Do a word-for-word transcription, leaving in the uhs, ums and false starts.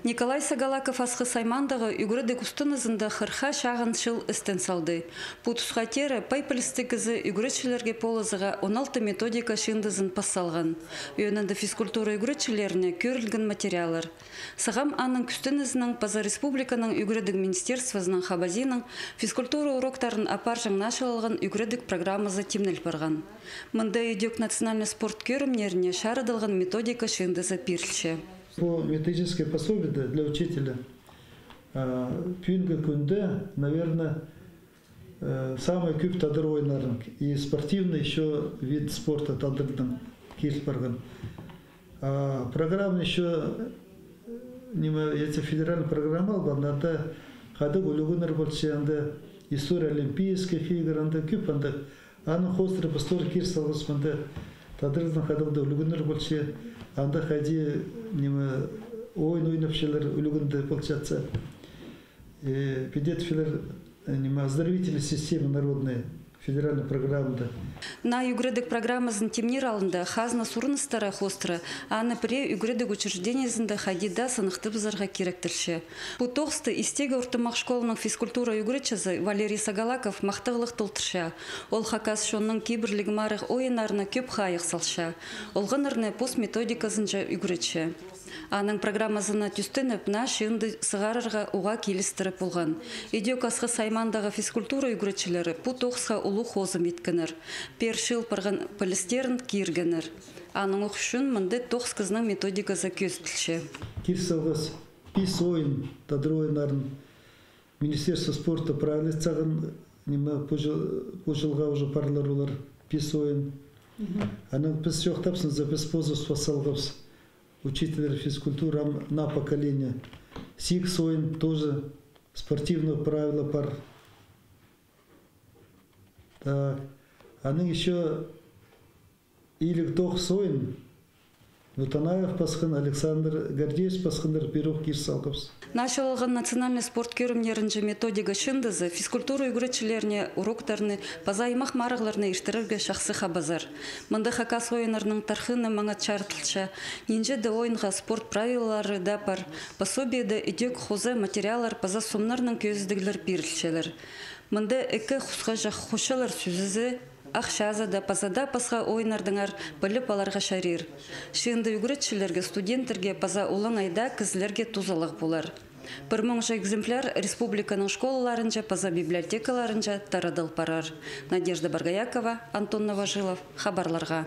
Николай Сагалаков Асхыс аймаандағы ӱгредіг устынызында хырыхха чағын чыл істен салды. Пу тусха теере пай пілістіг кізі ӱгретчілерге полызығға он алты методика чыындызын пас салған. Ӧӧнінде физкультура ӱгретчілеріне кӧрілген материаллар. Сағам аның кӱстенізінең паза республиканың ӱгредіг министерствозының хабазиинаң физкультура уроктарын апарҷаң начал алған ӱгредіг программазы тимнел парған. Мында идӧк национальный спорт кӧрімнеріне чарыдылған методика чыындызы пирілче. По методическое пособие для учителя, а, пӱӱнгі кӱнде, наверное, э, самый кӧп тадар ойыннарның и спортивный ещё вид спорта тадарның киріл парған. А программа ещё, э, ниме, эти федеральный программа албан, анда хайдағ ӱлӱкӱннер полча, анда история Олимпийских игр, анда кӧп, анда аның хоостыра пастор кир салғабыс, мында тадарның хайдағ-да ӱлӱкӱннер полча, анда хайди, ниме, ойын ойнапчалар, ӱлӱкӱнде полчатса. Э, піди тіпчелер, э, ниме, оздоровительная система народная, федеральная программада. Наа ӱгредіг программазын тимнир алнында хазна сурыныстары хоостыра аны пірее ӱгредіг учреждениезінде хайди даа сыныхтабызарға киректелче. Пу тоғысты Истеге ортымах школаның физкультура ӱгретчізі Валерий Сагалаков махтағлығ толдырча. Ол хакас чонның кибірліг марығ ойыннарына кӧп хайығ салча. Олғаннарны пос методиказынҷа ӱгретче. Аның программазына тӱстеніп, наа чыынды сығарарға уғаа килістіре полған. Идӧк Асхыс аймаандағы физкультура ӱгретчілері пу тоғысха улуғ хозым иткеннер. Пеер чыыл парған пілістерін киргеннер. Аның ох ӱчӱн мында тоғыс кізінің методиказы кӧзіділче. Кир салғабыс пис ойын, тадар ойыннарын. Министерство спорта правилазын сағын, ниме, пу чыл-, пу чылға уже парлар олар, пис ойын. Анаң піс чоохтапчабыс, піс позыбыс пас салғабыс. Учитель физкультуры, ам наа поколение. Сигіс ойын тоже спортивный правила пар. Так. Анаң ещё илиг тоғыс ойын Нутанаев пасхан, Александр Гордеевич пасханнар, пеер ох кир салғабыс. Начал алған национальный спорт кӧрімнерінҷе методика чыындызы физкультура ӱгретчілеріне уроктарны паза аймах марығларны иртірерге чахсы хабазар. Мында хакас ойыннарының тархыны маңат чарыдылча, нинҷе-де ойынға спорт правилалары даа пар, пособиеде идӧк хоза материаллар паза сомнарның кӧзідіглер пирілчелер. Мында ікі хусхаҷах хучалар сӱзізі, ахчазы даа, паза даа пасха ойыннардаңар піліп аларға чарир. Чыынды ӱгретчілерге, студенттерге паза олаңай даа кізілерге тузалығ полар. Пір муңҷа экземпляр республиканың школаларынҷа паза библиотекаларынҷа тарадыл парар. Надежда Боргоякова, Антон Новожилов, хабарларға.